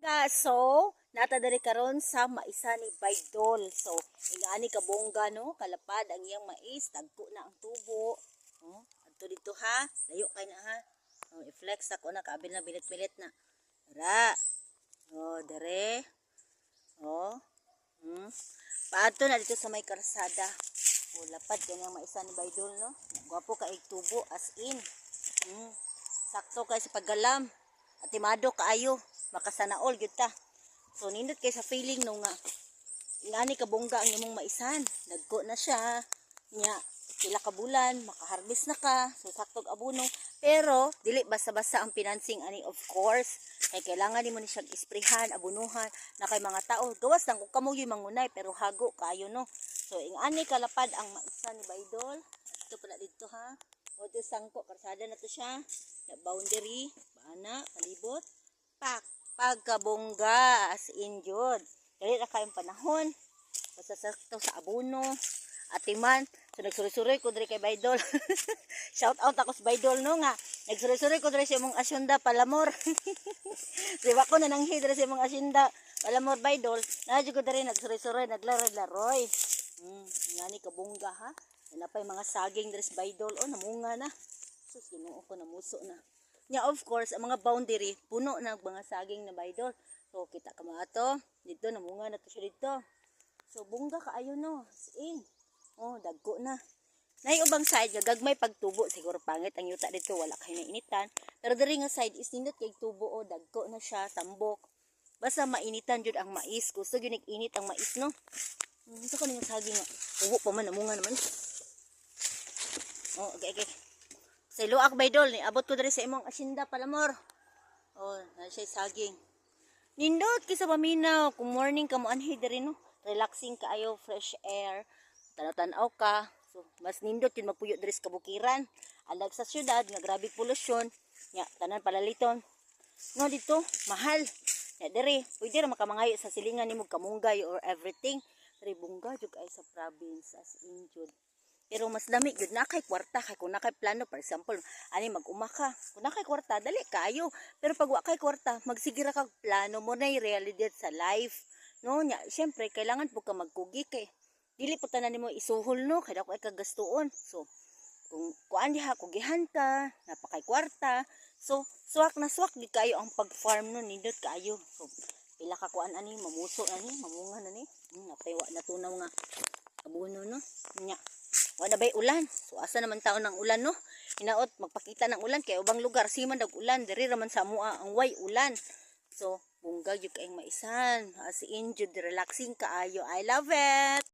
Ka, so, naa ta diri karon sa maisa ni Baydol. So, ingani ka bongga, no, kalapad ang iyang mais, dagko na ang tubo. Oh, adto dito ha. Layo kay na ha. Oh, i-flex ako na kaabil na bilit-bilit na. Ra. Oh, dere. Oh. Paadto na dito sa may karsada. Oh, lapad ganyang maisa ni Baydol, no. Gwapo kay tubo, as in. Sakto kay sa paggalam. Atimado kaayo, makasanaol gyud ta. So nindot kay sa feeling, no, nga ingani ka bongga ang imong maisan. Dagko na siya. Nya pila ka bulan makaharvest na ka. So saktog abono. Pero dili basta-basta ang financing ani, of course. Kay kailangan nimo ni siya isprehan, abonuhan na kay mga tao. Gawas lang kung kamo yung mangunay, pero hago kaayo, no. So ingani kalapad ang maisan ni Baydol. Ito pala dito ha. O dito sangko karsada na to siya. Na boundary, baana, palibot. Pak, pagkabongga, as in jud. Dali ra kayong panahon. Basta sakto sa abono. Atiman. So nagsuroy-suroy ko diri kay Baydol. Shout out ako sa Baydol, no, nga. Nagsuroy-suroy ko diri sa imong asyenda palamor. Di ba ko na nanghi diri sa imong asyenda palamor, Baydol. Na ko diri nagsuroy-suroy, naglaroy-laroy. Ngani kabongga ha. Na pa mga saging diri sa Baydol, oh, namunga na. Sus, Ginoo ko, namuso na. Nya of course, ang mga boundary puno na og mga saging na, Baydol. So kita ka mga ato, dito namunga na to siya dito. So bongga kaayo, no. As in. Oh, dagko na. Nay ubang side nga gagmay pagtubo, siguro pangit ang yuta dito, wala kay nainitan. Pero diri nga side is nindot kay tubo, oh, dagko na siya, tambok. Basta mainitan jud ang mais. Gusto gyud init ang mais, no. Ito ko nga saging nga. Tubo pa man, namunga naman. Oh, okay. Sa luak, Baydol, ni abot ko diri sa imong asyenda palamor. Oh, na siya saging. Nindot kay sa paminaw, kung morning ka mo anhi diri, no. Relaxing kaayo, fresh air. Tanaw-tanaw ka. So, mas nindot yun magpuyo diri sa kabukiran. Alag sa syudad nga grabe polusyon. Nya tanan palaliton. No, dito mahal. Nya diri pwede ra makamangayo sa silingan nimo kamunggay or everything. Diri bongga jud ay sa province, as in jud. Pero mas lami gyud na kay kwarta, kay kung na kay plano, for example, ani mag-uma ka. Kung na kay kwarta, dali kayo. Pero pag wa kay kwarta, magsige ra kag plano mo na realidad sa life. No, nya syempre kailangan po ka magkugi kay dili po tanan nimo isuhol, no, kay dako ay kagastuon. So kung kuan diha kugihan ka, napakay kwarta. So swak na swak di kayo ang pag-farm, no, nindot kaayo. So pila ka kuan ani mamuso na ni, mamunga na ni. Napay wa natunaw nga abono, no. Nya wala bay ulan. So asa naman taon ng ulan, no? Hinaot magpakita ng ulan kay ubang lugar siman dag ulan, diri ra man sa amoa ang way ulan. So bongga jud kaayong maisan. As in jud, relaxing kaayo. I love it.